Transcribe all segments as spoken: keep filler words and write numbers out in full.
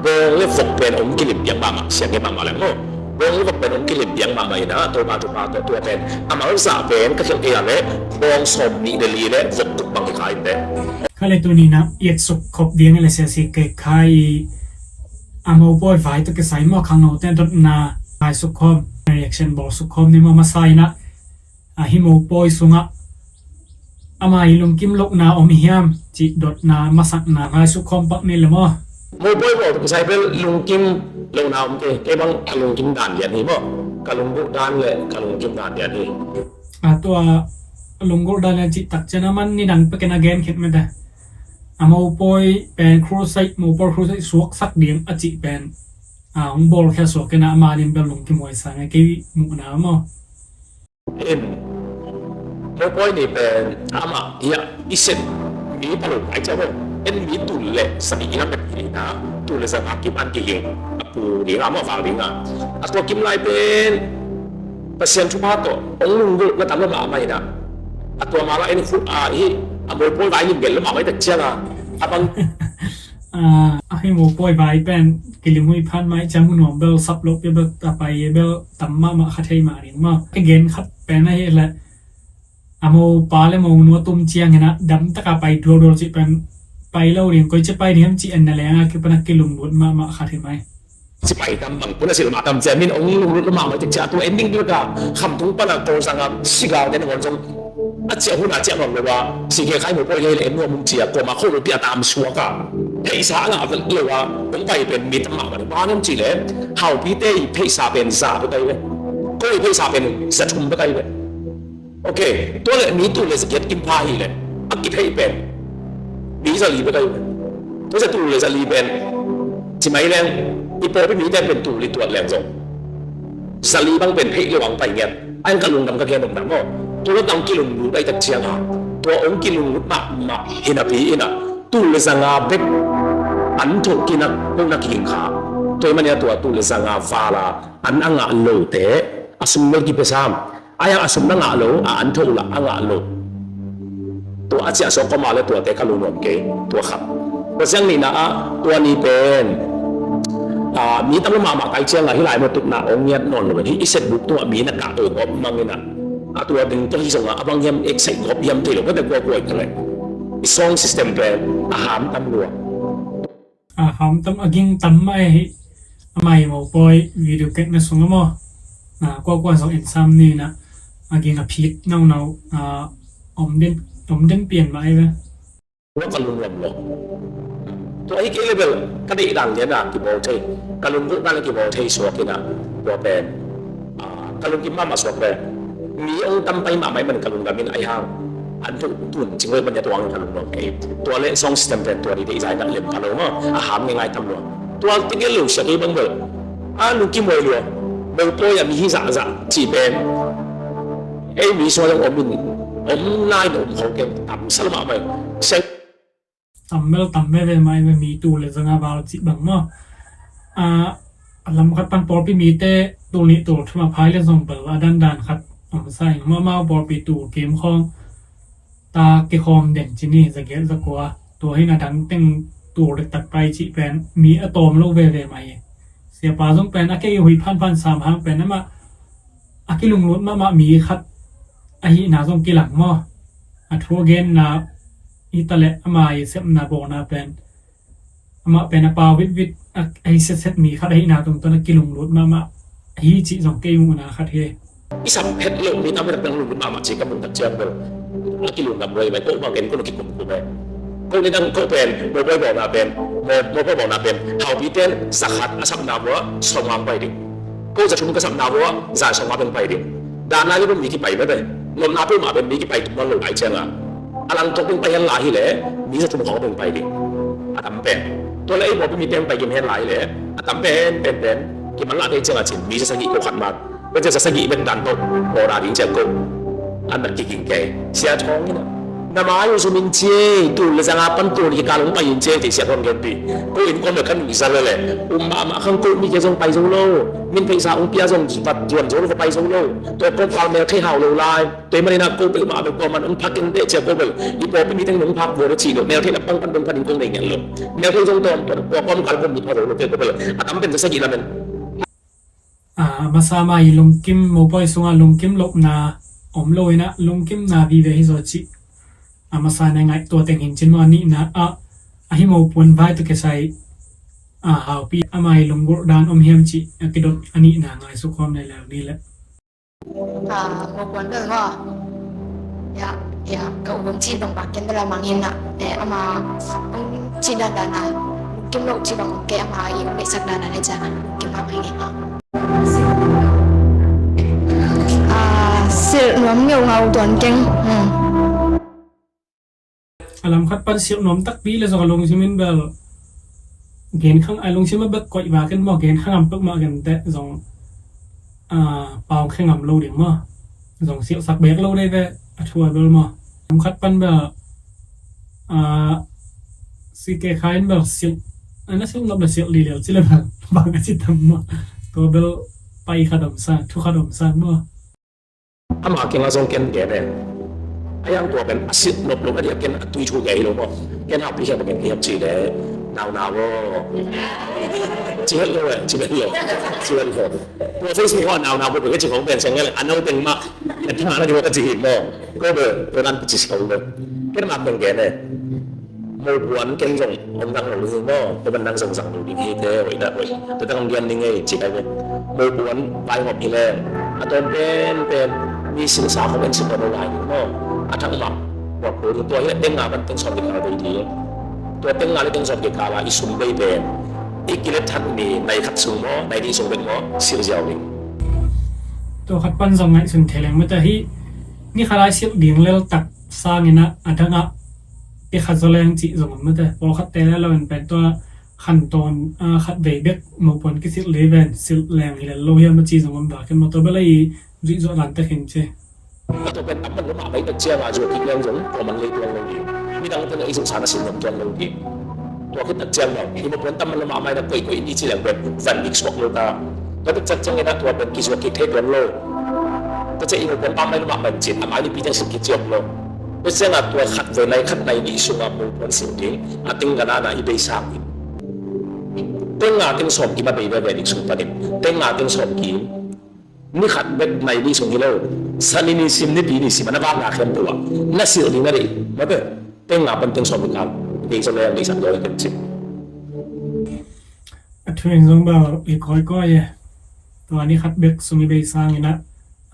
Bawng le vok pen hong kilim piang mahmah, siang ngen mahmah leng maw. Bawng le vok pen hong kilim piang mahmah inah, Topa thupha tawh tua pen a mangsa pen ka khelh kei a leh bawng sawm nih le li le vok kuk bang hi kha in teh. Kha le tuni inah i et suk khop ding le sia si kei kha i a mopawi vai tawh kisai maw, khangnote dotna ngaisuk khawm, reaction bawlsuk khawm ni maw, masa inah a hi mopawi sungah ama i lungkim lohna om hiam cih dotna masakna ngaisuk khawm pak ni le maw. Mopawi bawl kisai bel lungkim lohna om kei, kei bang a lungkim dan lian hi maw, ka lunggulh dan le ka lungkim dan lian hi. A tua lunggulh dan lian cih tak ciang a man nidang pekin a gen khit mete. A mopawi pen crusade, mopawi crusade suaksak ding a cih pen a hong bawlkhia suak inah ama din bel lungkim huai sa ngai kei muhna maw. In mopawi ni pen amah hiah i set mi palo ai cia maw. En mi tul le sani ina pet ina tul le sanga kim an kiging a pu dinga maw, val dinga. A tua kim lai pen Pasian thupha tawh hong lunggulh na tam lo mahmah inah. A tua mala en khut a hi a mopawi vai lim gel lo mahmah i tak cianga a bang. A hi mopawi vai pen kilim hui phan mai cia mu nuam bel sap loh pia bel a pai bel tam mahmah kha thei mah ding maw. Ka gen khat pen ahi le a mopa le monu a tum ciang inah dam taka pai dualdual cih pen pai lo ding, koi cia pai ding hiam cih en na leng a kipan a kilunglut mahmah kha thei mai. Ci pai tam bang pun a silh mah tam cia min hong lunglut lo mahmah cik cia tu ending dul ka khamtung pan a tawlsang a sigal den hon zong a ciah hun a ciah nuam lo a si ke khai mopawi hei le en nuam hong cia kuama kho lo pia tam suak a pheisa a ngah lo a hong pai pen mi tam mahmah lo. Bang hiam cih le haupite i pheisa pen za bek ahi ve. Ko i pheisa pen za thum bek ahi ve. Ok, tua le mi tul le za giat kim pha hi le a kiphei pen mi za li bek ahi ve. Tua za tul le za li pen ci mai leng i pawlpi mite pen tul li tuat leng zong za li bang pen phei le wang pai ngiat. A eng ka lungdam ka gen om na maw. Tua lo tang kilunglut ai tak cianga tua ong kilunglut mahmah hinapi ina tul le zanga bek an thoh kinak pona kiging kha. Tua i mania tua tul le zanga vala an a ngah lote a sum bel kipia sam. Ai a sum na ngah lo a an tho lah a ngah lo. Tua a ciah sawk koma le tuate ka lungnuam kei tua khat. Tua siang nihna ah tua ni pen mi tam lo mahmah kai cianga hi lai maw, tukna ong ngiat nawn lo hi. I set buk tungah mi na kah to gawp mangin ah a tua ding tawh hi zongah a bang hiam exit gawp hiam thei lo kate kuakua i thale. I song system pen a ham tam lua. A ham tam a ging tam mah ahi. Amah i mopawi video kekna sung a maw, a kuakua zong en sam ni inah a ging a phit naunau a om den, om den pian mah ahi ve. Tua ka lungnuam lo. Tua hi kei le bel ka deih dan lian a kibawl thei, ka lunggulh dan a kibawl thei suak inah tua pen ka lungkim mahmah suak ve. Mi ong tam pai mahmah i man ka lungdam in ahi hang an thu tun cing lo i man ia tua ang ka lungnuam kei. Tua le song system pen tua ni deih zai nak lem pha lo maw, a ham ngei ngai tam lo. Tua tegel lo sia kei bang bel a lungkim huai lua. Bel pawi a mi hi zahzah cih pen ei mi sua dong om in om nai na om ho kei tam sal mahmah i seng. Tam bel tam veve mai ve mi tul le zanga val cih bang maw. A lam khat pan pawlpi mite tul nih tul thum a phai le zong bel a dandan khat om sa ing maw. Amau pawlpi tul kim khawng ta kikhawm den ci ni, za giat za kua. Tua hin a dang teng tul dektak pai cih pen mi a tawm lo veve mai hi. Siapa zong pen a kei hui phanphan sam hang pen amah a kilunglut mahmah mi khat ahihna zong kilang maw. A thu a genna hi ta leh ama i sepna bawlna pen amah pen a pau vitvit a hi setset mi khat ahihna tungtawn a kilunglut mahmah hi cih zong kei muhna khat hi. I sam het lo mi tam hi tak dang lunglut mahmah cih ka muh tak ciang bel a kilungdam roi mai. Ko bang ken ko na kikum kum e. Ko ni dang ko pen mopawi bawlna pen mopawi bawlna pen haupi ten za khat a sapna vua sawmnga pai ding. Ko za thum ka sapna vua za sawmnga pen pai ding. Dan lai le pen mi kipai mete. Lomna peuhmah pen mi kipai tum lo lai cianga a langtok pen pai hen la hi le mi za thum khawng pen pai ding. A tam pen tua le ei pawlpi mi teng pai kim hen la hi le a tam pen pen pen kiman lah tei cianga cin mi za sagih ko khat man. Pen ciang za sagih pen dan tawh order ding ciang ko an mat kiging kei sia thawng ina. Na mai uh zum in ci ei, tul le zanga pan tul kikal hong pai in ci ei, ci ei, siah hong genpih. Ko inn kong le kan nih za lele. Um mahmah khang ko mi kia zong pai zo lo. Min pheisa hong pia zong zuan zo lo, ko pai zo lo. Tua kong kal mel thei hau lo lai. Tua ahih manin ah ko bel mah bel tua man hong phak in teh ci a ko bel. I pawlpi mi teng hong phak vua lo ci lo. Mel thei lampang pan dong pan in kong nei ngen lo. Mel thei zong tawm tawm tua kong kal kong mi pha zo lo teh ko bel. A tam pen za sagih lamen. A masa mah i lungkim, mopawi sungah lungkim lohna om lo inah lungkimna vive hi zaw cih a masa na ngaih tua teng hin cin maw a nihna ah a hi mopuan vai tawh kisai a haupi ama i lunggulh dan om hiam cih a kidot a nihna ngai suk khawm nei leu ni le. A mopuan bel maw. Ya, ya, ka u hong ci bang bang ken bel a mangin ah, eh, ama hong ci dan dan a kim lo ci bang ke ama i hong neihsak dan dan a ca kim bang hi ni. A silh nuam ngeungau tuan keng. Hmm. A lam khat pan silh nuam takpi le zong a lungsim in bel gen khang a lungsim a bek koih va ken maw gen khang am pek mah gen teh zong a pau khe ngam lo ding maw. Zong silhsak bek lo dei ve a thu a bel maw. Lam khat pan bel a si ke kha in bel silh a na silh nop le silh li lel ci le bel bang a ci tam maw. Tua bel pai khat om sa thu khat om sa maw. Ama keng a zong ken gen e. A yang tua pen a silh nop lo a dia ken a tui thu gei lo maw. Ken hapih hiam a ken hiam ci le nau nau aw. Ci het lo e, ci het lo. Ci het lo. Tua Facebook ah nau nau bek bek ci khong pen seng le a nau teng mah. A teng mah na di ka ci hi maw. Ko be tua nan ci sau lo. Ken mah ken gen e. Mopuan ken zong hong dang lo ding maw, tua ban dang zong zang lo ding hi te, hoih dah hoih. Tua tang hong dian ding ei, ci kai ve. Mopuan vaihawm hi leng a tawm penpen mi silsa khong en sik lo lai ding maw. A thak mah puak lo ding tua hi a teng nga ban teng sawm ding kal bei ding. Tua teng nga le teng sawm ding kal a i sum bei pen i kilet that ni nai khat sung maw, nai nih sung bek maw, silh ziau ding. Tua khat pan zong ngaihsun thei leng mate hi. Ni khat a silh ding lel tak sangin ah a dang ah pia khat zaw leng cih zong om mate. Pawlkhatte le lo in pen tua khantawn a khat vei bek mopuan kisilh lei ven silh leng hi lel lo hiam a ci zong om dak in maw tua bel a i zuih zuah dan tek hin ci. A tua pen a man lo mah mai tak ciang a zuah kik leng zong tua man lei tuan lo ding. Midang pen a i zuhsa na silh nuam tuan lo ding. Tua khit tak ciang maw i mopuan tam man lo mah mai na koih koih ni ci leng pen van dik suak lo ta. Tua tak ciang ciang in ah tua pen kizuak kik thei tuan lo. Tua ciang i mopuan tam man lo mah mai cin a mai ni pi ciang silh kik ci om lo. Tua ciang a tua khat vei nai khat nai nih sungah mopuan silh ding a teng gana na i bei sang in. Teng nga teng sawm kim a bei veve dik sung panin teng nga teng sawm kim. Ni khat bek nai nih sung hi lo. Sani ni sim ni pi ni sim a na vak na khem tua na silh ding na deih mate. Teng nga pan teng sawm ni kal dei sa leng dei sa leng kan cin. A thu in zong bel i kawikawi e. Tua ni khat bek sung i bei sangin ah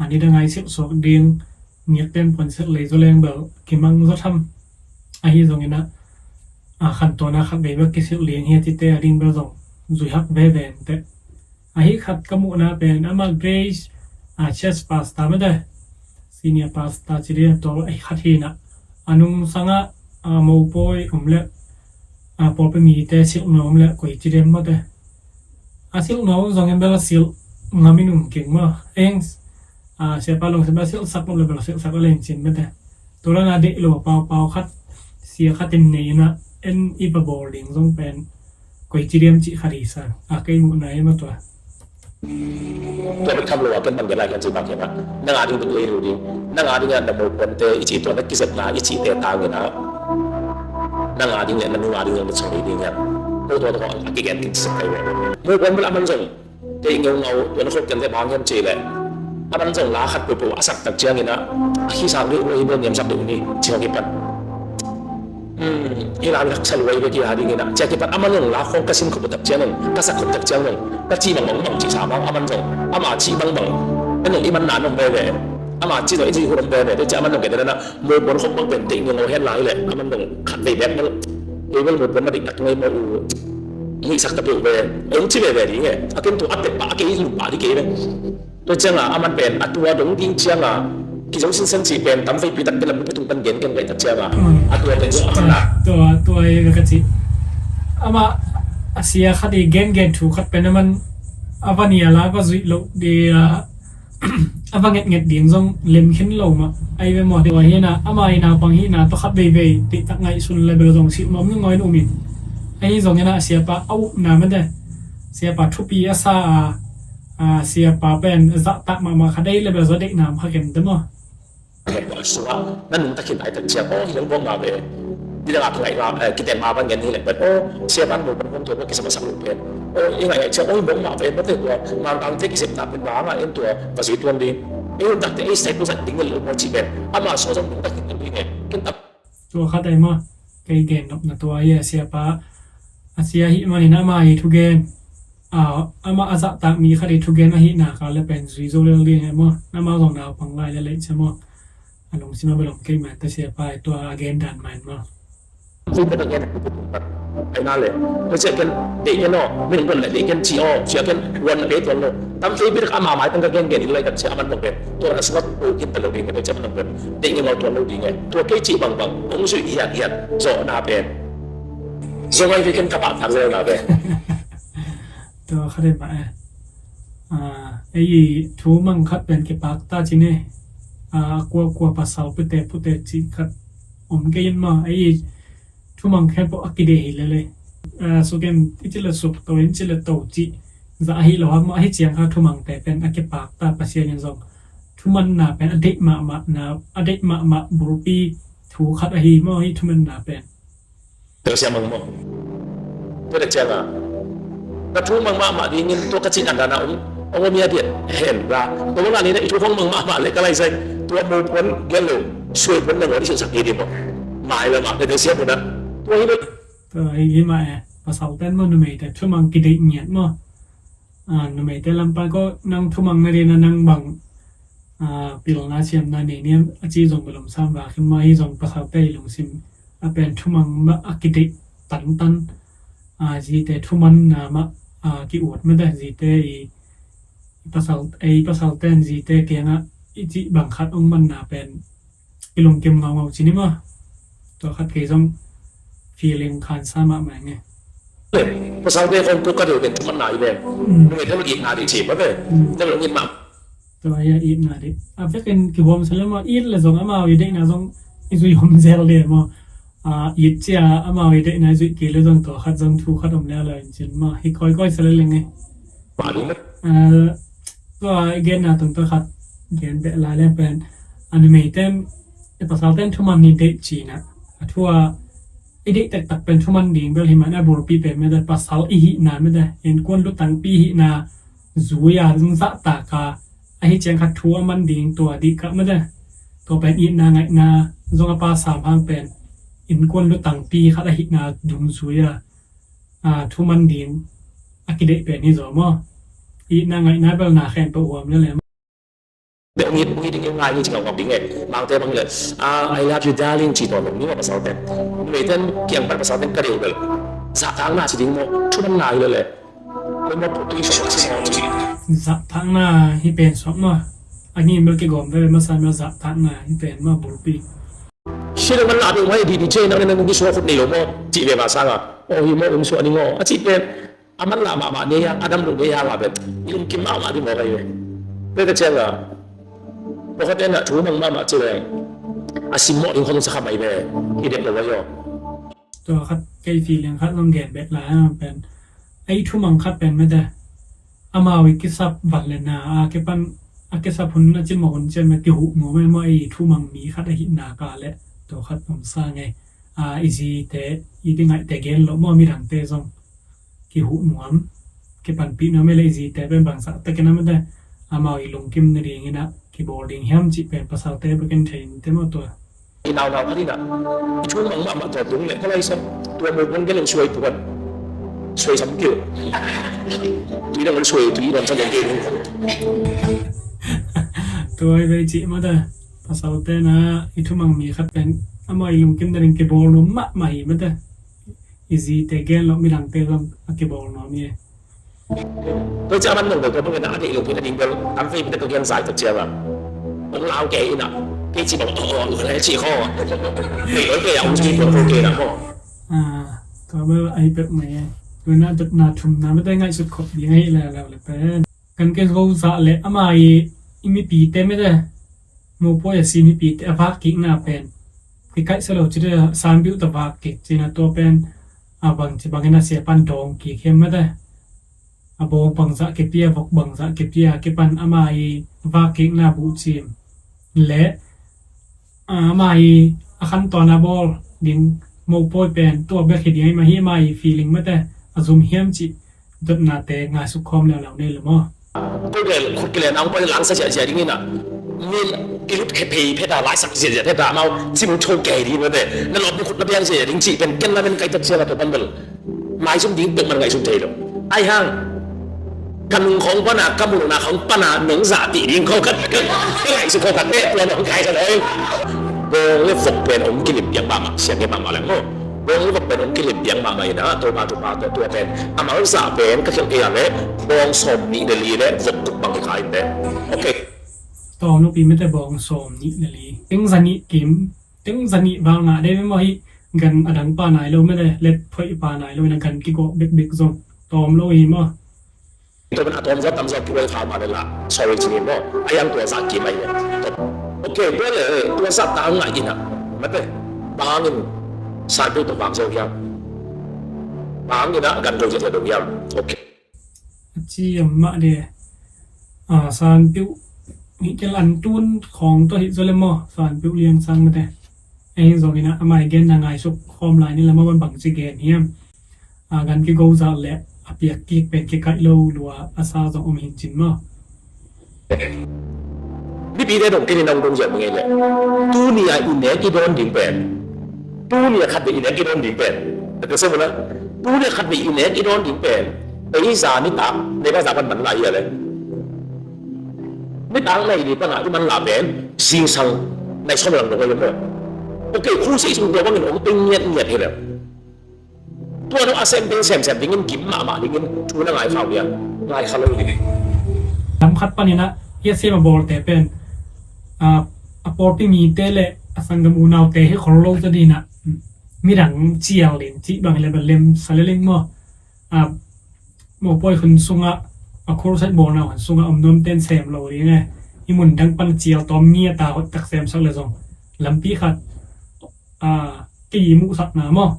a ni dang a i silh suak ding ngiat pen puan silh lei zaw leng bel kimang zaw tham. Ahi zongin ah a khantawn a khat vei bek kisilh ding hi a cite a ding bel zong zui hak veve in teh. Ahi khat ka muhna pen amah Grace a church pastor mate senior pastor ci ding a tua ahi khat hi in ah a nung sangah a mopawi om le a pawlpi mite silh nuam om le koi ci ding mate. A silh nuam zongin bel a silh ngam in um keng maw. Eng a siapa lungsim bel silhsak nuam le bel a silhsak a len cin mate. Tua dan a deih lo a paupau khat sia khat in nei in ah en i va bawl ding zong pen koi ci diam cih khat hi sa a kei muhna hi mah tua. Tua bek tham lo a ken bang gen lai kan ci bang hiam ah nang a ding bek lei lo ding. Nang a ding ah na mopuante i cih tua na kizepna i cihte tangin ah nang a ding le na nu a ding le na chong ding hiam. Ko tua tua a kigen kin sep kai ve. Mopuan bel a man zong Teih ngeungau tuan khop kente bang hiam cih leh a man zong la khat peuhpeuh a sak tak ciangin ah a khisang deuh uh hi bel niamsak deuh ni ci hong kipan. Hi la bel haksa luai bek hi a dingin ah ci a kipan a man zong la khong ka sim khop tak ciang zong ka sak khop tak ciang zong ka cih bangbang bang cih sa bang a man zong ama cih bangbang en zong i man na nong veve ama cih zong i cih hun nong veve te ci a man zong kei te na Mopuan khop bang pen teih ngeungau hen lai leh a man dong khat vei bek bang. Kei bel mopuan na dik nak ngei mo u. Muihsak ta peuh ve. Ong ci veve ding e. A ken tu a pet pah a kei lum pah ding kei ve. Tua cianga a man pen a tua dong ding cianga kizo sinsen ci pen tam veipi tak pen lam pi tung pan gen ken vei tak cianga a tua pen zong a man na. Tua tua e ve ka ci. Ama a sia khat i gen gen thu khat pen a man a va nia la va zuih loh dia a va ngetnget ding zong lem khin lo mah. Ahi ve maw, tua hi na, ama i naupang hihna tawh khat veivei, tihtak ngaihsun le bel zong si um om nungawi um in. Ahi zongin a siapa a upna mate, siapa thupi a sa a, a siapa pen zahtak mahmah khat ahi le bel zaw deihna om kha ken te maw. Sungah na nungta khin ai tak ciang, aw, hi lo bawk nga ve. Nidang a kingaih ma, eh, kitek ma bang ngen hi leh pen, aw, siapa in mo pan hong tua bawk kisam a sak lo pen. Aw, i ngaih ngaih ciang, aw, hi bawk nga ve, mate tua, mangkangte kisepna pen bang a en tua, va zui tuan ding. Ei hun takte, ei style pu zat ding lo maw cih pen. Ama sung zong nungta khin lo ding e. Ken tap. Tua khat ai maw, kei gen nopna tua hi a siapa, a sia hih manin ama i thugen. A, amah a zahtak mi khat i thugen ahih nak a le pen zui zo lel ding e maw. Amah zong naupang lai le lei cia maw. A lungsim a bel om kei mah ta siapa i tua a gen dan mah in maw. Zui pen a gen ai na le. Tua cia ken deih ngen aw, min gon le deih ken ci aw, cia ken wan a bei tuan lo. Tam thei pi tak ama mai tang ka gen gen in lai tak cia a man bang pen. Tua na sungah tua kin ta lo ding e, tua cia man bang pen. Deih ngen aw tuan lo ding e. Tua kei cih bangbang, ong zui hiat hiat, zawhna pen. Zong ai ve ken ka pahtak zau na ve. Tua khat e mah e. A, ei i thu mang khat pen kipak ta ci ne. A, kua kua pasal pute pute cih khat om kei in maw. Ei i thu mang khen pawh a kideih hi lele. A, suk in i ci le suk, to in ci le to cih. Zah ahi lo hak maw, ahi ciang kha thu mangte pen a kipak ta Pasian in zong. Thumanna pen a deih mahmah na, a deih mahmah bulpi thu khat ahi maw, hi thumanna pen. Tel siamang maw. Tua dek cianga ka thu mang mahmah dingin tua ka cih dandan a om, a om ia diat hen la. Tua bang a ni na i thu hong mang mahmah le ka lai zai tua mo puan gel lo, suai puan nangawn i silsak hi di maw. Mai la mah tel siamang na. Tua hi lo. Tua hi hi mah e, pasal ten maw numeite thu mang kideih ngiat maw. A, numeite lampan ko nang thumang na dina nang bang, a, pilna siamna nei niam a ci zong belum sam va khin mah hi zong pasalte i lungsim a pen thumang mah a kideih tantan, a, zite thumanna mah, a, ki-ut mah de zite i, i pasal, ei pasalten zite kiangah i cih bang khat ong manna pen i lungkim ngaungau ci ni maw. Tua khat kei zong feeling khansa mahmah nge. Pasalte khong tuk ka deuh den thumanna i ven. Nungai thalo itna dih ci mah ve. Thalo itna. Tua ia itna dih a vekin kibawm sa le maw, it le zong amau i deihna zong i zui hom zel le maw. A, it cia amau i deihna i zuih kei le zong tua khat zong thu khat om le a lo in cin maw. Hi kawikawi sa le leng nge. Mah dih mah. A, tua i genna tung tua khat gen beh lai leng pen a numeiten i pasalten thuman ni deih cina a thua i deih tektak pen thuman ding bel hi man a bulpi pen mete pasal i hihna mete innkuan lutangpi hihna zui a zahtak a ahi ciang khat thu a man ding tua dih kah mete tua pen itna ngaihna zong a pa sam hang pen innkuan lutangpi khat ahihna dungzui a, a, thuman ding a kideih pen hi zaw maw. Itna ngaihna bel na khen peuh huam le le maw. Deuh ngi, ngi ding ngai ngi ci ngau ngau ding e. Mangte bang le, a, I love you darling ci tawn lo ni maw pasalten. Numeiten kiang pan pasalten ka deuh bel zahtakna ci ding maw, thumanna hi le le. Zahtakna hi pen suak maw. A ni mel kigawm ve masa mel zahtakna hi pen maw bulpi. Hi lo man la deuh mai di di ce nang nang kisuak khut nei lo maw. Cih ve va sanga. Aw hi maw um suak ni ngaw. A cih pen a man la mahmah nei hang, a dam lo nei hang a pen. I lungkim mahmah ding maw kai ve. Pe ka ciang a. Pakhat en a thu mang mahmah ci ve. A simmawh ding khong sa kha mai ve. I dek lo vai aw. Tua khat kei feeling khat zong gen bek lai hang pen. Ei thumang khat pen mete. Amau i kisap van le na a kipan a kisap hun a cimawh hun cian mete kihuh mu mete maw ei thumang mi khat ahihna ka le. Tua khat om sa ngei. A, i zite i dingaihte gen loh maw midangte zong. Kihuh nuam. Kipanpih nuam mete i zite pen bangzah takin a mete. Amau i lungkim na dingin a kibawl ding hiam cih pen pasalte bekin thei in te maw tua. I naunau khat in ah i thu mang mahmah tua tung le ka lai sam tua mo bang gel in suai tuan suai sam kil. Tui dang suai tui dang sa dang kil. Tua i vei cih mah ta pasal te na i thu mang mi khat pen amah i lungkim na ding kibawl nuam mahmah hi mah ta. I zite gen lo midangte zong a kibawl nuam hi. Tua ciang man nong bel tua bangin a deih lo pen a ding bel an vei bek tua gen zai tua ciang a. Ong lau kei in a kei ci bang aw aw le ci kho. Deih lo kei a ong ci tua kho kei na kho. A, tua bel a hi pek mai e. Tua na dot na thum na mete ngaihsut khop ding a hi le le le pen. Kan ke zo zah le ama i i mipite mete, mopawi a si mipite a vak kikna pen kikaihsia lo cite, sanpiuh tawh vak kik cina tua pen a bangci bangin a sia pan dawng kik hiam mete. A bawng bangzah kipia, vok bangzah kipia kipan ama i vak kikna buhcim le ama i a khantawn a bawl ding mopawi pen tua bek hi ding a, ima hi ama i feeling mete a zum hiam cih dotnate ngaisuk khawm leuleu nei le maw? Ko gel khut kilen ang poi lang sa ziahziah ding ina. Min i lut khe phei pheta laisak ziahziah pheta amau cim tho kei ding mete. Na lawp ni khut na biang ziahziah ding cih pen ken lamen kai tak sia la to pan bel. Maizum ding pekman ngaihsun thei lo. Ai hang ka nung khawng pana, ka munna khawng pana nong zahpih ding khawng khat ka ngaihsun khawng khat te tua nong kai sa lo. Bawng le vok pen om kilim piang mahmah siang ke mahmah leng maw? Bawng le vok pen om kilim piang mahmah ina, Topa Topa tua tua pen a malzah pen ka khelh kei a le bawng sawm nih le li le vok kuk bang hi kha in te. Ok. Tawm nupi mete bawng sawm nih le li. Teng za nih kim, teng za nih bang ngah dei memaw hi. Gan a dang pa nai lo mete, let phoih pa nai lo ina gan kigawh bekbek zong tawm lo hi maw? Tua ban a tawm zaw tam zaw kiwai kha ma le la sorry cini maw? A yang tua zah kim ai le. Ok, tua le tua zah ta ngai ina mete. Bangin sanpiuh tawh bang zaw hiam? Bangin a gan do zia do hiam? Ok. A ci a mah de. A, sanpiuh hi kel an tun khawng tawh hi zaw le maw? Sanpiuh liang sang mete. Ei zong ina a mai gen na ngaisuk khawm lai ni la maw, ban bangci gen hiam? A, gan kigo zah le a piak kik pen kikaih lo lua a sa zong om hin cin maw? Mipite dong kei ni nang dong ziah mengei le. Tuni a i nek i dawn ding pen. Tuni a khat ve i nek i dawn ding pen. Tete se muna. Tuni a khat ve i nek i dawn ding pen. Ei za ni tak, nei ba za ban ban lai a le. Ni tak nei di pana i man la pen. Zingsang nei som lang dong ai le mo. Ok, khu sei sung dong bangin om teng ngiat ngiat hi le. Tua dong a sem ding semsem dingin gim mahmah dingin thu na ngai khau dia, ngai kha lo ding. Lam khat panin ah hiah sem a bawlte pen a, a pawlpi mite le a sanggam unaute hi khol lo ta ding ah midang cial ding cih bang le ba lem sa le ling maw? A, mopawi hun sungah a crusade bawlna hun sungah om nuamten sem lo ding e. Hi mun dang pan cial tawm ngiat a hoih tak semsak le zong lampi khat a, kei muhsakna maw?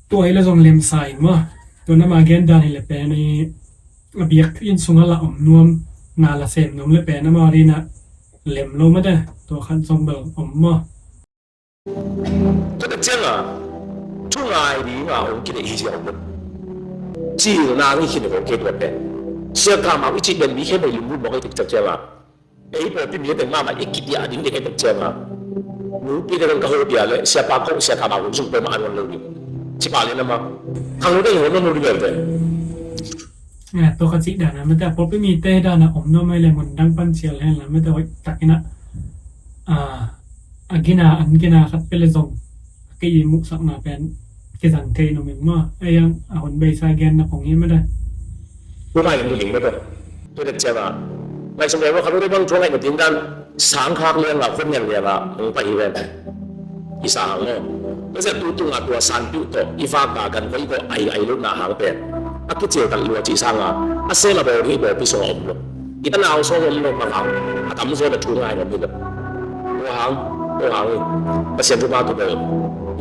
Tua hi le zong lemsa in maw? Tua nama gen dan hi le pen i a biakinn sungah la om nuam na la sem nuam le pen amau dina lem lo mate. Tua khat zong bel om maw? Tua tak cianga thu ngai dinga om kine hi ziau lo. Cil nang i khin ko ke tua pen sia ka mau i cih bel mi khe bai lunglut mawk i tik tak cianga. Ei pawlpi mi teng mahmah i kipiah ding ding ei tek cianga. Nupi te kan ka hopia le siapa ko siapa ma hun sung pawimah an hon lo ding. Cipa le nama khang lo ding hon lo ding belte. Tua ka cih dana mate a pawlpi mi te dana om nuam ei le mun dang pan cial hen la mate hoih takin ah a gina an gina khat pele zong kei i muhsakna pen kizang thei nuam ing maw? Ei ang a hun beisa genna pong hi mate. Tua mai kan ding mate. Tua dek cianga ngaihsun leng lo khat uh dei bang tua ngaihna ding dan sangkhak lianga khut ngen lianga hong pai hi ven. I sa hang maw? Tua zia tu tunga tua sanpiuh tawh i vak a gan koi kawh ai ai lutna hang pen a kicil tak lua cih sanga a sel a bawl hi bawl pi sung a om lo. I tanau sung a om lo ma vang a tam zaw na thu ngai ngam hi lo. Tua hang tua hang hi Pasian thu ma tua bawl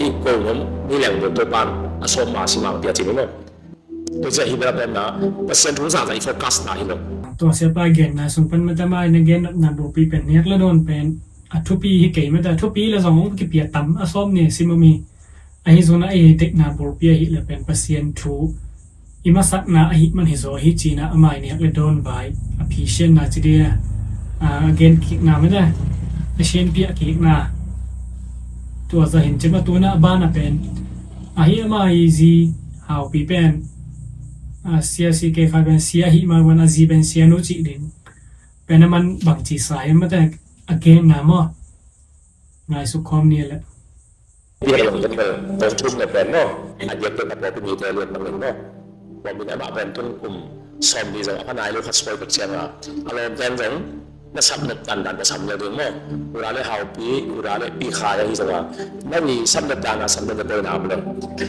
i ko ngam ni leng bawl tua pan a sawm ma si mang pia cin hi maw? Tua zia hi bel a penna Pasian thu zahzah i focus na hi lo. Tua siapa genna sung pan mate mai na gen nopna bulpi pen niak le dawn pen a thupi hi kei mate a thupi le zong hong kipia tam a sawm ni a sim om hi. Ahi zongin a ei deihna bulpi ahi le pen Pasian thu i masakna ahi man hi zaw hi cina a mai niak le dawn vai a phisianna ci dia a gen kikna mate a sianpiah kikna. Tua zah hin cima tuna a bana pen ahi ama i zi haupi pen a sia si kei khai pen sia ahi ma wan a zi pen sia nu cih ding pen a man bangci sa hiam mate a genna maw? Ngaisuk khawm ni le. Pi ka long pen bel tong thum le pen maw? A diak pen a pawlpi mi te lian bang len maw? Pawlpi mi amah pen tun kum sawm li zong a pha nai lo khat suai pek cianga a lawm ten zong na sam nop dandan na sam le ding maw? Ura le haupi ura le pi khai ahi zonga na wi sam nop dana sam nop le pawina am lo.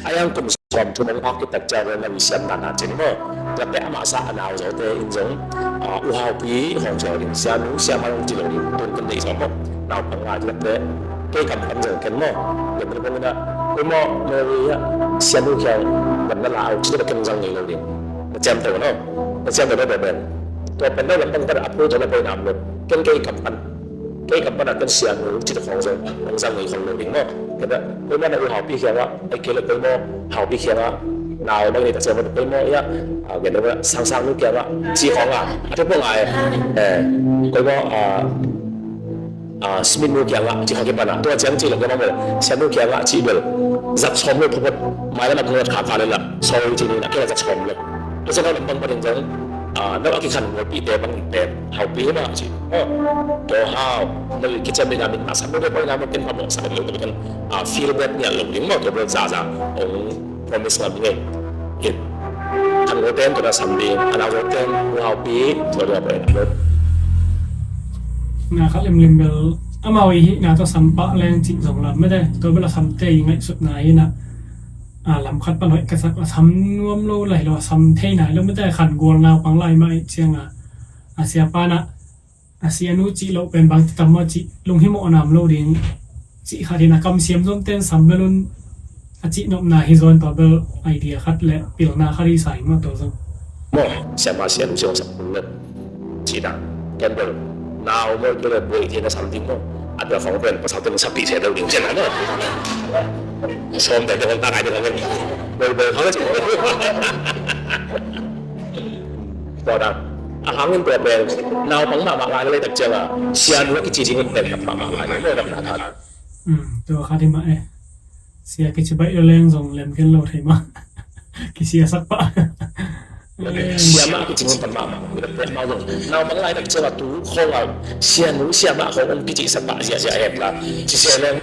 A yang kum Sawm thum hong phak khit tak ciang vel na i siam nana cin maw. Tua teh amah sa a nau zawte in zong, ah, u Haupi hong zawh ding, sianu siamah hong ci lo ding, tun kan deih zawh maw. Naupang lai tua teh kei kam pan zong ken maw. Tua pen pen na, ui maw, Mary ah, sianu kiang ban na la au, ci tua ken zang ngei lo ding. Na ciamteh maw, na ciamteh maw tua pen. Tua pen na lampang pan a phu tua na poi nam lo. Ken kei kam pan, kei kam pan a ken sianu ci tua khong zong, hong zang ngei khong lo ding maw. Ken na, ui maw na u Haupi kiangah, ai kei le ui maw, Haupi kiangah, nau bang ni ta siam bang ui maw ia, ah, gen na sangsang nu kiangah, ci khong ah, a thu pong ai, eh, ui maw, ah, ah, Smith nu kiangah, ci khong kipan ah, tua ciang ci lo kiangah bel, sianu kiangah ci bel, zat sawm lo phaphat, mai lam a kong zat kha kha le la, sorry ci ni na, kei la zat sawm lo. Tua ciang lampang panin zong, ah, no a kikhan ngolpih te bang pen, Haupi hi mah ci. Oh, tua hau, no i kiciam ding a min masa, no pen paina mo ken phamawh sa lo, ken, ah, feel bad nial lo ding maw, tua bel za za, ong promise ngam ngei. It. Khan ngol ten tua na sam ding, a nau zawten, u Haupi, tua tua pen. Na khat limlim bel, amau i hihna tawh sam pah leng cih zong lam mete, tua bel a samte i ngaihsutna hi na, a lam khat pan hoih ka sak a sam nuam lo lai lo, a sam thei nai lo mete, khan gual naupang lai mah i ciang a, a siapa na, a sianu cih loh pen bang ti tam maw cih lunghimawh nam lo ding cih khat in a kamsiam zomten sam bel un a cih nopna hi zawn tua bel idea khat le pilna khat i sa hi maw tua zong. Maw, siapa sianu siapa sam bel. Cih dan. Ken bel nau maw kei le buai kei na sam ding maw. A tua khong pen pasal pen sapi se lo ding cih na maw. Sawm te te khong ta kai te khong pen. Bel bel khong cih. Tua dan. A hangin tua pen naupang mahmah lai na lei tak ciang a sianu a kici ding un pen mahmah lai na maw dam na tha. Um, tua kha ding mah e. Sia kici baih lo leng zong lem gen lo thei mah. Kisia sak pah. Siamah kici mun pan mahmah. Naupang lai tak ciang a tu khong a sianu siamah khong ong kici sak pah ziahziah het la. Ci sia leng.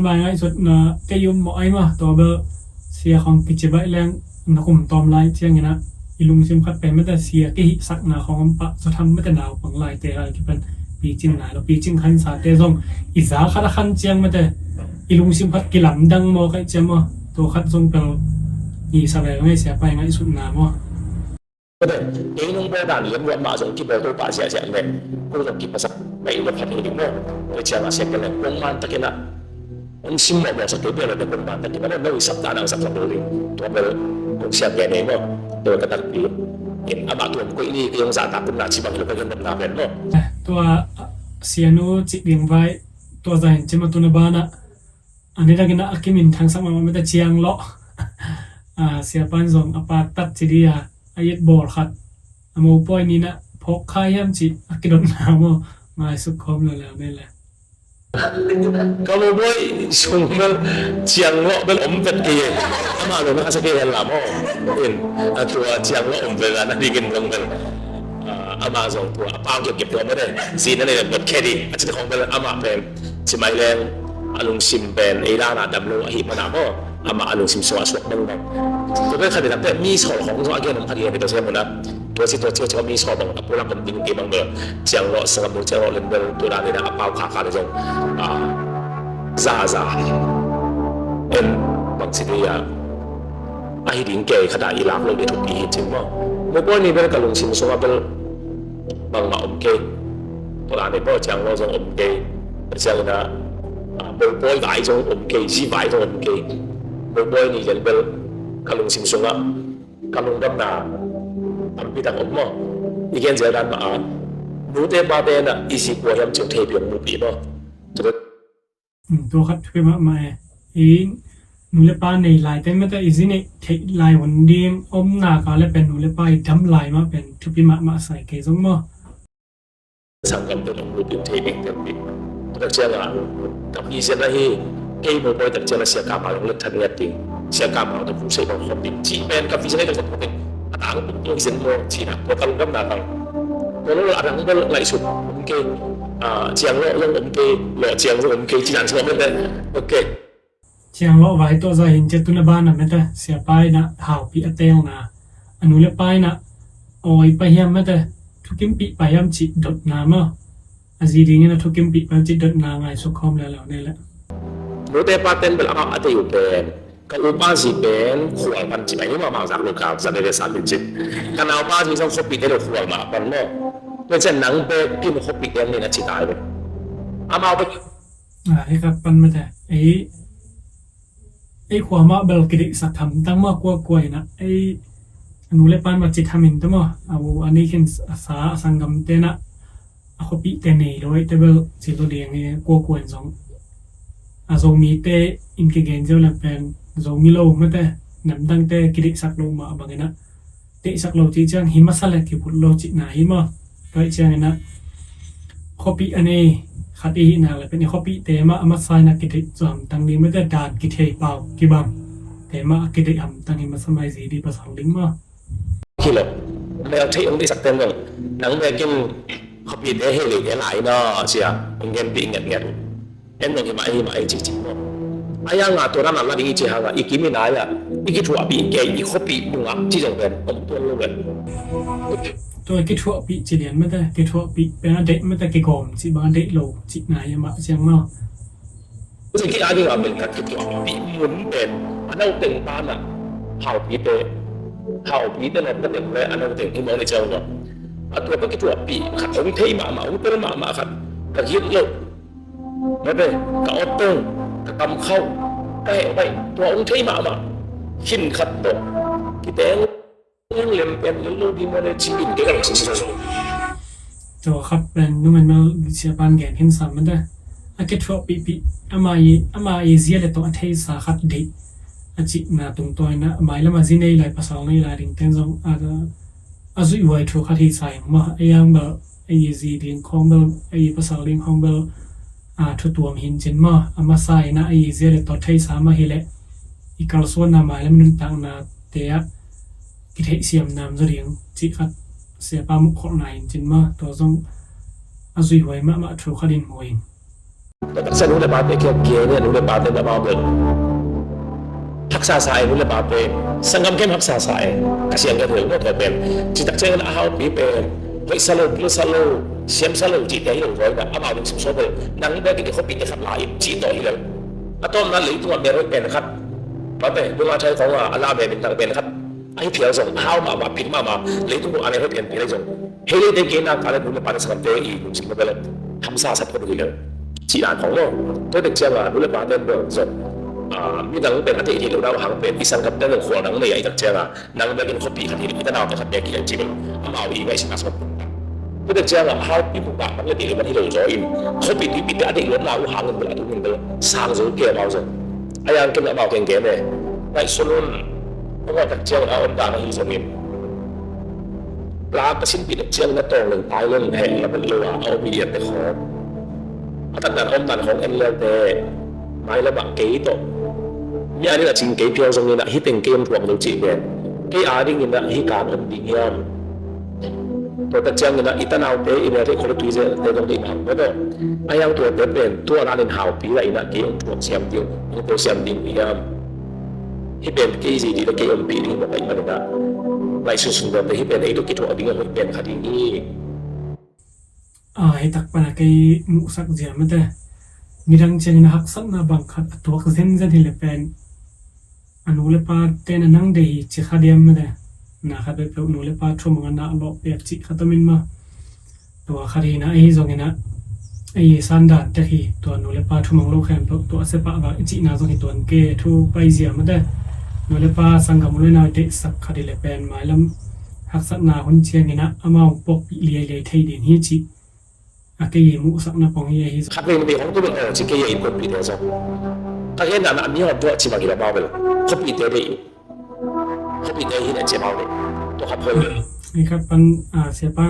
Mai ngaihsutna kei um mawh ai mah tua bel sia khong kici baih leng na kum tawm lai ciangin a i lungsim khat pen mete sia kihihsakna khong om pah zaw tham mete naupang laite a kipan picing nai lo picing khansate zong i za khat a khan ciang mete i lungsim khat kilamdang maw kaih ciang maw tua khat zong pel i sa vel ngai sia pai ngaihsutna maw. Kei nong bawl dan lem ruat mah zong kibawl to pah ziahziah leh kong zong kiphasak pai lo khat hi ding maw. Tua ciang a sia kei leh kong man takin a Hong sim mawhmawh sak kei bel a, bel kong bantak kei bel a, no i sap dan a hong sap sak lo ding. Tua bel kong siam ngeingei maw. Tua ka takpi in amah tuam koih ni kei hong zahtak kumna ci bang hi lo ka gen nopna pen maw. Tua sianu cih ding vai tua zah in cim a tun a ban ah a nidang in a kimin thangsak mahmah mete ciang lawh. Siapa in zong a paktat ci di a, a it bawl khat a mopawi ni in a phawk kha hiam cih a kidotna maw. Ngaisuk khawm leuleu ni le. Ka mopawi sung bel ciang lawh bel om vet kei e. Amah lo na ka sa kei hen la maw. In a tua ciang lawh om vet a na dingin zong bel amah zong tua a pau kepkep tua mawte. Zi na nei vet khe di a cin khawng bel amah pen ci mai leng a lungsim pen ei dan a dam lo ahi mana maw. Amah a lungsim sungah suak bangbang. Tua pen khat in a pen mi sawl khawng zong a gen om khat hi a tua sia muna. Tua si tua cia cia mi sawh bang a pulak om ding kei bang bel ciang lawh sangam lo ciang lawh lem bel tu dan ina a pau kha kha le zong a za za en bang si dei a ahi ding kei khata i lak lo dei thupi hi cin maw. Mopawi ni bel ka lungsim sungah bel bang mah om kei. Tua dan i paw ciang lawh zong om kei. Ciang ina mopawi vai zong om kei, zi vai zong om kei. Mopawi ni lem bel ka lungsim sungah ka lungdamna tampi tak om maw. I gen zel dan mah a nute pate na i zi kua hiam cih thei piang mupi maw. Tua khat thupi mahmah e. I nu le pa nei lai te mete i zi neih theih lai hun ding omna ka le pen nu le pa i dam lai mah pen thupi mahmah sai kei zong maw. Sanggam te dong lupin thei ding te pi. Tua ciang a tapi zen ahi kei mopawi tak ciang a sia kama dong let that ngiat ding. Sia kama dong pu sei dong khop ding ci pen tapi zen ahi dong khop ding. A tang pu dong zen mo ci na ko kal gam na kal. Ko lo a dang bel lai sut. Om kei ciang lo long om kei lo ciang lo om kei ci dan sung om kei. Ok. Ciang lawh vai tuah zah hin cia tun a ban a mete siapa in a haupi a telna a nu le pa in a awi pai hiam mete thukimpih pai hiam cih dotna maw. A zi dingin a thukimpih pai cih dotna ngaisuk khawm leuleu nei le. Nute pa ten bel a tei uh pen Ka upa zi pen khual pan ci pai ni maw, mangzak lo ka zat veve sa pen ci. Ka naupa zi zong khuapihte lo khual mah pan maw. Tua ciang nang bek in khuapihte ning na ci tai ve. Amau bek. Ah, hi khat pan mate. Ei, ei khua mah bel kideihsak hamtang maw, kuakua in ah. Ei, a nu le pan mah ci tham in ta maw. A u, a ni khin a sa, a sanggamte na. A khuapihte nei lo ei te bel ci lo ding e, kuakua in zong. A Zomite in kigen ziau le pen, Zomi lo mate, namdangte kideihsak lo mah bangin ah. Deihsak lo cih ciang hi masa le kikut lo cihna hi maw. Tua ciangin ah khuapih a nei khat i hih nak le pen i khuapihte mah a masa in ah kideih zaw hamtang ding mate, dan kithei pau kibang te mah a kideih hamtang hi masa mai zi di pasal ding maw. Hi lo. Mel thei ong deihsak ten zong nang bekin khuapihte hei leite lai na cia ong genpih ngetnget. En nong hi mah ei, hi mah ei ci ci maw. A yang a tua dan a la ding i ci hang a i kim i nai a i kithuahpih kei i khuapih nungah ci zong pen om tuan lo pen. Tua kithuahpih ci lian mate, kithuahpih pen a deih mate, kigawm ci bang a deih lo cihna hi mah ciang maw. Tua ci ki a ding a pen ka kithuahpih mun pen a nauteng pan a haupite, haupite na ka teng le a nauteng hi maw ni ciang maw. A tua ka kithuahpih khat hong thei mahmah, hong tel mahmah khat ka git lo. Mate, ka awt tong, ka kam khauh, ka heh baih, tua ong thei mahmah. Khin khat tawh kiteng lem pen lel lo ding mawle ci in kei ka lungsim sa zo. Tua khat pen nung en mel sia pan gen hin sam mate. A kithuahpihpih, ama i, ama i zia le tawh a theisa khat deih a cihna tungtawn in ah, a mailam a zi nei lai, pasal nei lai ding ten zong a, a zuihhuai thu khat hi sa ing maw. A yang bel ei zi ding khawng bel, ei pasal ding khawng bel, a, thu tuam hin cin maw. A masa in ah ei zia le tawh theisa mah hi leh i kalsuanna mailam nuntaknate ah kitheihsiam nam zaw ding cih khat siapa muh kholhna hin cin maw. Tua zong a zuihhuai mahmah thu khat in mu ing. Taksa nu le pate kia kia ne, nu le pate na mau bel. Haksa sa e, nu le pate. Sanggam kem haksa sa e. Ka siang ka thei lo tua pen. Ci tak ciang a haupi pen. Hoih sa lo, pil sa lo, siam sa lo, ci te hi lo zoi na. Amau ding sim so bel. Nang bek i khuapihte khat lai, ci tawh hi lo. A tawmna leitung a mer hoih pen khat. Mate, nunga thai khong a, a la be min tang pen khat. Ahi phial zong, a hau mahmah, pil mahmah, leitung a mer hoih pen pil zong. Hei leite kei nak a le nu le pa le sanggamte i lungsim na bel hamsa sa phot uh hi lo. Cih dan khong lo. Tua tek ciang a nu le pate bel zong, a, midang pen a theih theih loh dau hang pen i sanggamte bel khual dang nei a i tak ciang a nang bek in khuapi khat hi lo, i tanaute khat bek hi lo ci bel amau i ngaihsutna sa phot. Tua tek ciang a haupi phung dah bang le ti le man hi lo zaw in khuapi tuipite a theih loh na uh hang in bel a tung in bel sang zo kei amau zong. A yang ken amau keng keng e. Ngaihsun un. Amau tak ciang a om dan ahi zongin. Pla ka sinpih tak ciang na tawng leng tai leng heh la pen lo a, a om i lian te khawm. A tak dan a om dan khawng en lel te. Mai lamah kei tawh. Mi a ding a cing kei phial zongin a hi teng kei om thuak lo cih pen. Kei a dingin a hi kan om ding hiam. Tua tak ciangin ah i tanaute i mel theih khol tui zel te dong deih mahmah maw. A yang tuate pen tua lanin haupi la in ah kei hong thuak siam ding, hong tel siam ding uh hiam. Hih pen kei zei dih le kei ompih ding mawk ahih manin ah ngaihsunsun dawmte hih pen ei tawh kithuah ding a hoih pen kha ding hi. A, hih tak pan a kei muhsak zia mate. Midang ciangin a haksatna bang khat a tuak zenzen hi le pen a nu le pa ten a nang deih hi ci kha diam mate. Na khat bek peuh nu le pa thumang a na lawh piak cih khat om in maw. Tua khat hi na ahi zongin ah ei sandan tek hi, tua nu le pa thumang lo khempeuh tua sepah vak i cihna zong hi tuan ke thu paizia mate. Nu le pa sanggam u le nau i deihsak khat hi le pen mailam haksatna hun ciangin ah amau puakpih liailiai thei ding hi cih a kei i muhsakna pong hi ahi. Khat vei na bei hong tu bel ci kei a i khuapite zong. Ka gen dan a mi hong tuah ci bang hi la bau bel khuapite deih. Khuapite hi na ci bau bel. Tua khat hong. Hi khat pan, a, siapa,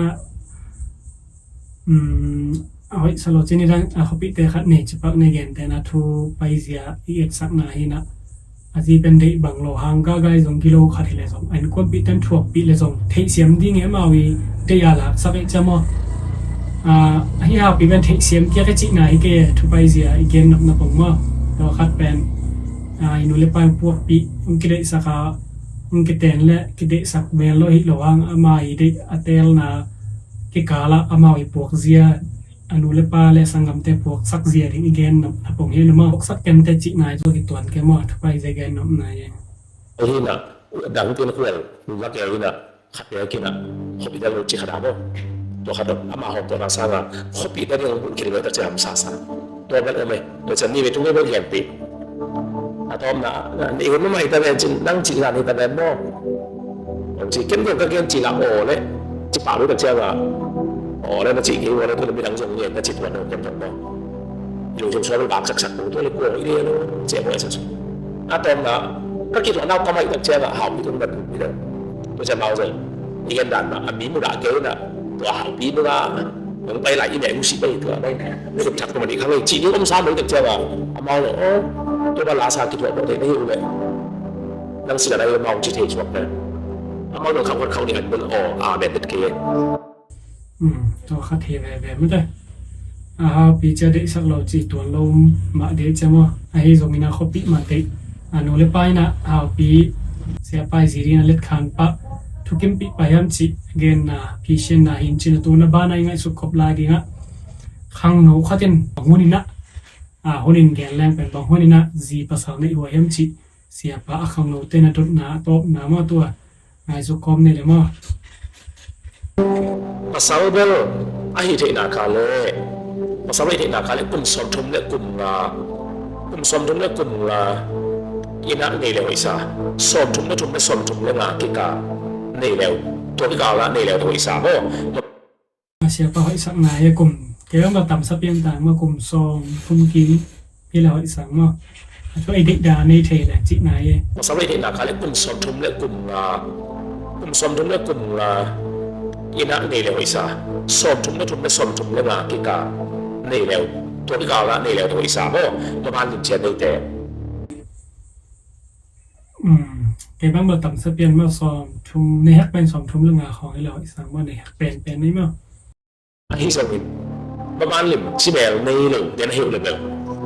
um, a hoih sa lo ci ni dang a khuapite khat nei ci pak nei gen te na thu paizia i etsakna hi na. A zi pen deih bang lo hang gagai zong gilo khat hi le zong a innkuanpih ten thuakpih le zong theihsiam ding e amau i deih a laksak e cia maw. A, hi haupi pen theihsiam kiak e cihna hi kei e thupai zia i gen nopna pong maw. Tua khat pen, a, i nu le pa in puakpih hong kideihsak a hong kiten le kideihsak mel lo hi lo hang ama i deih a telna kikal ah amau i puak zia a nu le pa le sanggamte puaksak zia ding i gen nop na pong hi na maw. Puaksak kemte cih nai zua kituan ke maw, thupai zia gen nop nai e. Ahi na, dang tin khual, va keu hi na, khat pek hi na, khuapi dang lo ci khat a maw. Tua khat dong, ama hawm tua na sanga, khuapi dang lo bulh khin lo tak ci hamsa sa. Tua bel om e, tua ciang ni ve tung ve bel gen pi. A tawpna, na, na, i hun mah hi ta ven cin, nang cih zan hi ta ven maw. Hong ci, ken ken ka gen cih la aw le, ci pah lo tak ciang a, aw le na cih kei aw le, tua le midang zong ngen na cih tua dong ken dong maw. I lungsim sual bak saksak lo, tua le kua i le lo, ci aw e sa su. A tawpna, ka kituah nau ka mah hi tak ciang a, haupi tung na pi dong. Tua ciang mau zong, i gen dan mah, a mi mudah kei na, tua haupi nung a, nong pai lai i meh usih pai tua pai na. Ni kum thak tua mah ni khang ei, cih ni om sa mah hi tak ciang a, amau lo, oh, tua bang la sa kituak tua thei na hi uh le. Nang sila na hi amau ci thei suak na. Amau lo khak khak ni an bel, oh, a bet bet kei. Um, tua khat hi veve mate. A haupi cia deihsak lo ci tuan lo mah deih cia maw. Ahi zongin a khuapi mah deih. A nu le pa in a haupi siapa i zi ding a letkhan pah thukimpih pah hiam cih genna, pisianna hi in cin a tu na banah i ngaihsut khop lai dingah khangno khat in bang hunin ah, a, hunin gen leng pen bang hunin ah zi pasal neih hua hiam cih siapa a khangnote na dotna a tawpna maw tua. Ngaihsut khawm nei le maw? Pasal bel a hih theihna kha le, pasal a hih theihna kha le kum sawmthum le kum nga, kum sawmthum le kum nga inn ah nei le hoihsa, sawmthum le thum le sawmthum le nga kikal nei le, tua kikal ah nei le hoihsa maw? A siapa hoihsak nai a kum kei bang bel tamsa pian ta maw, kum sawmthum kim hi le hoihsa maw? A thu ei deihdan nei thei le cih nai e. Pasal ei deihna kha le kum sawmthum le kum nga, kum sawmthum le kum nga inn ah nei le hoihsa, sawmthum le thum le sawmthum le nga kikal nei le, tua kikal ah nei le hoihsa maw? Maban lim cian neite. Um, kei bang bel tamsa pian maw, sawmthum, nei hak pen sawmthum le nga khawng hi le hoihsa maw, nei hak pen pen nei maw? Ahi zongin maban lim ci mel nei lo, den a hi uh le bel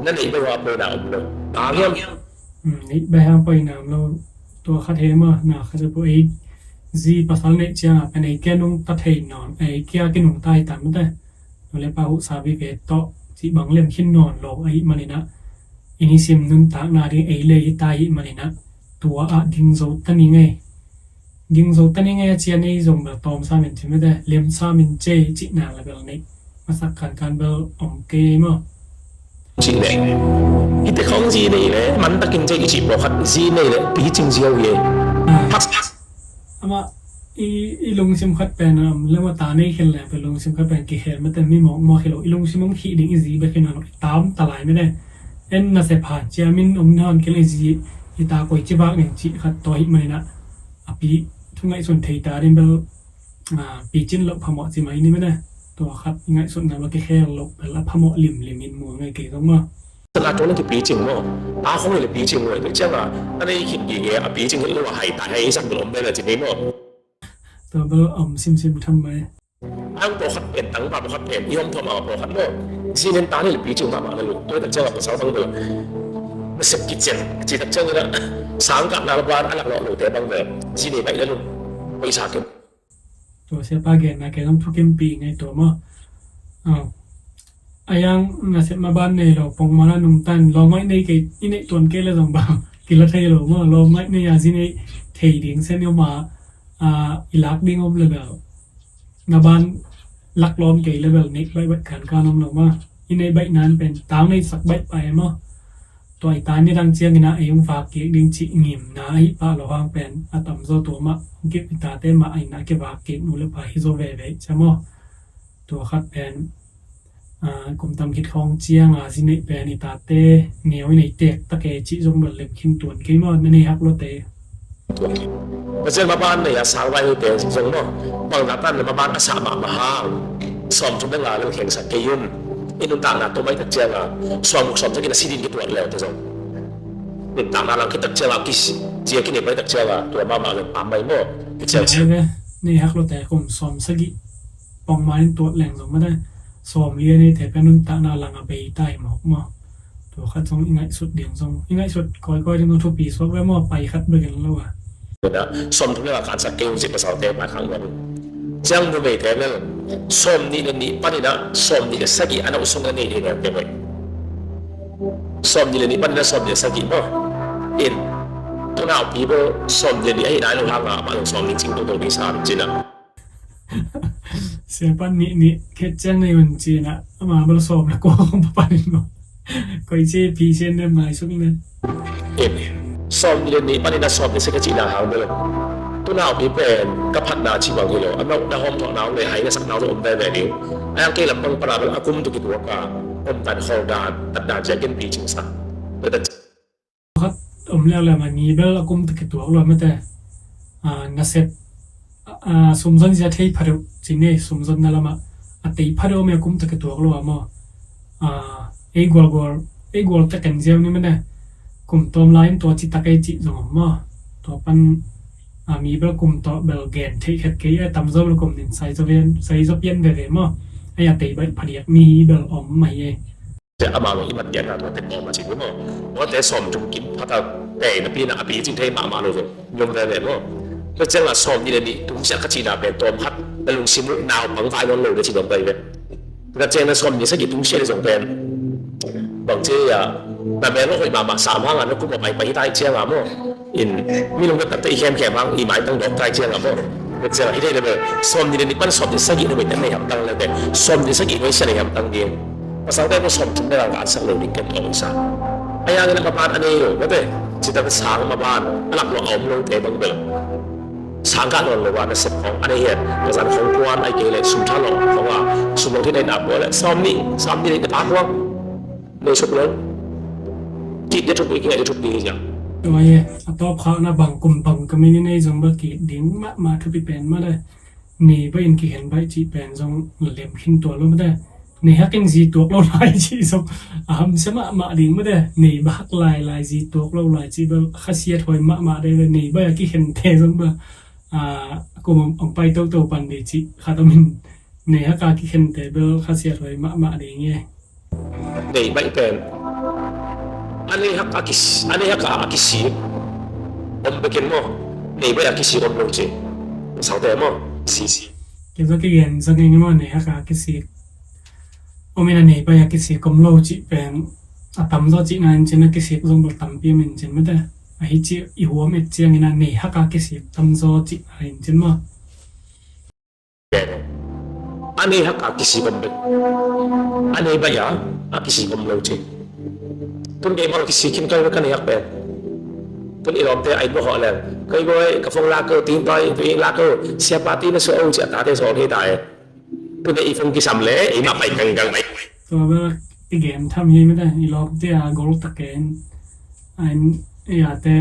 na neih bai hua poina om lo. A hiam? Um, neih bai hua poina om lo. Tua khat he maw, na khat cia pu ei zi pasal neih ciang a pen ei kia nungta thei nawn, ei kia kinungta hi ta mate. Nu le pa huhsa vive tawh cih bang lem khin nawn lo ahih manin ah, i nisim nuntakna ding ei le hi ta ahih manin ah, tua ah ding zo ta ni ngei. Ding zo ta ni ngei a cia nei zong bel tawm sa min cin mate, lem sa min cei cihna le bel nei. Masak kankan bel om kei maw? Cih le, i te khawng zi nei le, man takin cei i cih pawlkhat zi nei le, picing ziau hi e. Ah. Amah i, i lungsim khat pen, um, lem a ta nei khin le, pen lungsim khat pen kikhel mate, mi mawk mawk hi lo, i lungsim hong khih ding i zi bek hi nawn lo, i tam ta lai mate. En nasep han cia min om nawn kei le i zi, i ta koi ci vak ning cih khat tua hi manin ah, a pi thu ngaihsun thei ta ding bel, a, picin loh phamawh ci mai ni mate. Tua khat i ngaihsutna bel kikhel loh bel a phamawh limlim in muang ngai kei zong maw. Sana tua na kipicing maw? A khong le picing maw? Tua ciang a, a nei khit gige a picing hi lo a hai ta hai sak bel om bel a ci ni maw? Tua bel om simsim tham mai. Ang pawlkhat pen, tangpa pawlkhat pen, i om thawm a pawlkhat maw? Zi nen ta ni le picing mahmah na lu. Tua tak ciang a pasal bang bel na sep kician, ci tak ciang ina sangkah na la ban a lak lawh lote bang bel zi nei baih na lu. Paisa kem. Tua siapa genna kei zong thukimpih ngei tua maw? Aw. A yang nasep maban nei lo pongman a nungtan lawmngaih nei kei, i neih tuan kei le zong bang kila thei lo maw? Lawmngaih nei a zi neih thei ding sen i om a, a, i lak ding om le bel, na ban lak lawm kei le bel neih baihbaih kankan om lo maw? I neih baih nan pen tang neih sak baih pai maw? Tua i ta nidang ciangin ah ei hong vak kik ding cih ngimna ahi pah lo hang pen a tamzaw tua mah hong kip, i tate mah a inn ah kivak kik nu le pa hi zaw veve cia maw? Tua khat pen, a, kum tam khit khawng ciang a zi neih pen i tate neu i nei tek tak e cih zong bel lem khin tuan kei maw, na nei hak lawte? Pasian maban nei a sang vai hoihte zong maw, bang na tan le maban a sah mahmah hang sawmthum le nga le khengsak kei un. I nuntakna tua mai tak ciang a sawmguk sawmsagih na si ding kituat leu te zong nuntakna lang khit tak ciang a kisi zia kinei mai tak ciang a tua mahmah le pam mai maw? Kiciang si. Nei hak lawte kum sawmsagih pongman in tuat leng zong mate, sawmli a neite pen nuntakna lang a bei ta hi mawk maw? Tua khat zong i ngaihsut ding zong, i ngaihsut kawikawi ding zong thupi suak ve maw, pai khat bek in lo a. Sawmthum le nga khansak kei un cih pasalte pai khang lo. Ciang numeite bel sawm nih le nih panin ah sawm nih le sagih a nau sung na nei thei leng te bel, sawm nih le nih panin ah sawm nih le sagih maw? In tunaupi bel sawm nih le nih ahi nai lo hang a, amah lo sawm nih cing toto ding sa cin ah. Siapa nih nih khet ciang nei un cin ah, amah bel sawm le kua kong panin maw? Koi ci phi sian ne mai suk ne. Sawm nih le nih panin a sawm nih sagih ka cihna hang bel, tunaupi pen ka phatna cih bang hi lo, a nau na hawm thawhna om le hai na sakna om veve ding. A yang kei lampang pana bel a kum tu kituak a, om dan hol dan, tat dan cia ken pi cing sa. Khat om leu le ma ni bel a kum tu kituak lo mate. Nasep sumzon zia thei phadeuh cine, sumzon na lama a tei phadeuh me a kum tu kituak lo a maw? Ei gualgual, ei gual tekan ziau ni mane. Kum tawm lai in tua citak ei cih zong om maw? Tua pan mi bel kum tawh bel gen theih khet kei a, tamzaw bel kum nin saizaw pian veve maw? Ei a tei baih phadiak mi hi bel om mah hi ei. Amah lo i mat piakna tuate pawm a cin hi maw? Tuate sawm thum kim phatak tei napi na a pi cin thei mahmah lo zong niom veve maw? Tua ciangah sawm nih le nih tungsiah ka cihna pen tawm khat na lungsim uh naupang vai nawn lo na ci nuam pai ve. Tua ciangah sawm nih sagih tungsiah le zong pen bang ci a, na mel hoih mahmah sam hangah na kum a paipai hi tai ciangah maw? In mi lungdam takte i khemkhem hang i maitang dawk tai ciangah maw? Tua ciangah hi thei le bel sawm nih le nih pan sawm nih sagih na mite nei hamtang le te, sawm nih sagih nuai sia nei hamtang ding. Pasalte pawh sawm thum le rang ka ansak lo ding ken tuak sa. A yang in a maban a nei lo mate, citak sang maban a lak lo a om lo te bang bel sang ka nawn lo a nasep khong a nei hiat, ka zan khong puan ai kei le sum tha lo khong a, sum lo thei nei na pua le sawm nih, sawm nih nei na pa puang. Nei suk lo. Kit dia thupi, kit dia thupi ja. Tua ye, a tawp khak na bang kum bang ka min i nei zong ba kit ding mahmah thupi pen mah le. Nei ba in kihen baih cih pen zong lem khin tua lo mah de. Nei hak in zi tuak lo lai cih zong a hamsia mahmah ding mah de. Nei ba hak lai lai zi tuak lo lai cih ba khasiat huai mahmah de. Nei ba a kihen te zong ba a kum ong pai toto pan de cih khat om in. Nei hak a kihen te bel khasiat huai mahmah ding e. Nei baih pen a nei hak a kis-, a nei hak a kisik om bekin maw? Nei baih a kisik om lo ci. Saute maw? Sisi. Kizo kigen zangin maw nei hak a kisik om in a nei baih a kisik om lo ci pen a tamzaw ci na in cin a kisik zong bel tampi om in cin mate. Ahi ci i huam et ciangin a nei hak a kisik tamzaw ci na in cin maw? A nei hak a kisik om bek. A nei baih a, a kisik om lo ci. Tun kei bang kisik khin kai ka nei hak pen. Tun i lawmte a inn bawh hawh leng. Kai bawi, ka phone lak ko, tin tawi, tu inn lak ko, siapa tin na suah o ci a tate suah o thei ta e. Tun i phone kisam le, i mah pai kangkang pai. Tua bek i gen tham hi mate, i lawmte a gol tak e in. A in, i ate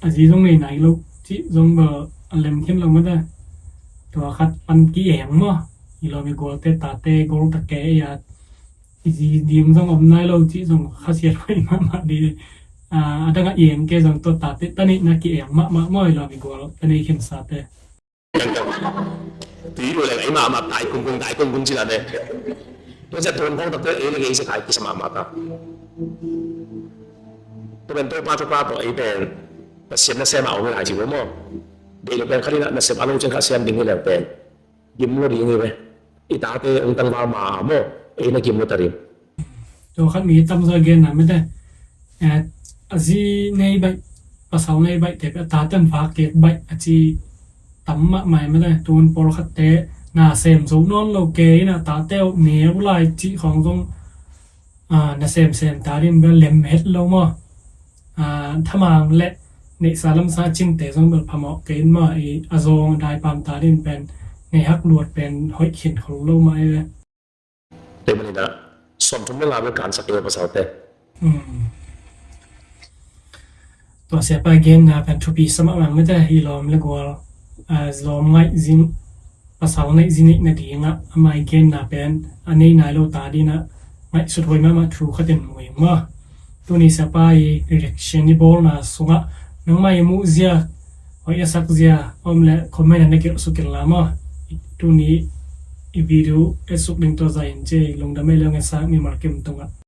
a zi zong nei nai lo, cih zong bel a lem khin lo mate. Tua khat pan ki-eng maw? I lawm i gualte tate gol tak e, i a i zi ding zong om nai lo, cih zong khasiat huai mahmah di. A dang a eng ke zong tua tate ta neihna ki-eng mahmah maw, i lawm i gual ta nei khin sate. Tui lo le ei mahmah tai kungkung, tai kungkung ci la ne. Tua zia tuan khong takte ei le gei se khai kisa mahmah ta. Tua pen Topa, Topa tawh ei pen Pasian nasem a om lai ci lo maw? Deih lo pen khat in a nasem a lo ciang kha siam ding hi leng pen gim lo ding hi ve. I tate ong tangval ma maw? Ei na gim lo ta ding. Tua khat mi tamzaw genna mate. A zi nei baih, pasal nei baih te a tate an vak kek baih a ci tam mahmah mate. Tun pawlkhatte na sem zo nawn lo kei in a tate uh neu lai cih khawng zong na semsem ta din bel lem het lo maw? Thamang le neihsa lamsa cinte zong bel phamawh kei in maw? I a zawng a daipam ta din pen nei hak luat pen hoih khin khol lo mah ei ve. Tua manin ah sawm thum le nga bel kansak i pasalte. Tua siapa genna pen thupi sa mahmah mate, i lawm le gual, a, lawm ngaih zing, pasal neih zi neih nadingah amah i genna pen a nei nai lo ta dinah ngaihsut huai mahmah thu khatin mu ing maw? Tuni siapa i reaction i bawlna sungah nangmah i muh zia, hoih a sak zia a om le comment ah na gelh suk in la maw? Tuni i video et suk ding tua zah in ci, lungdam ei leng e, sak mimal kim tungah.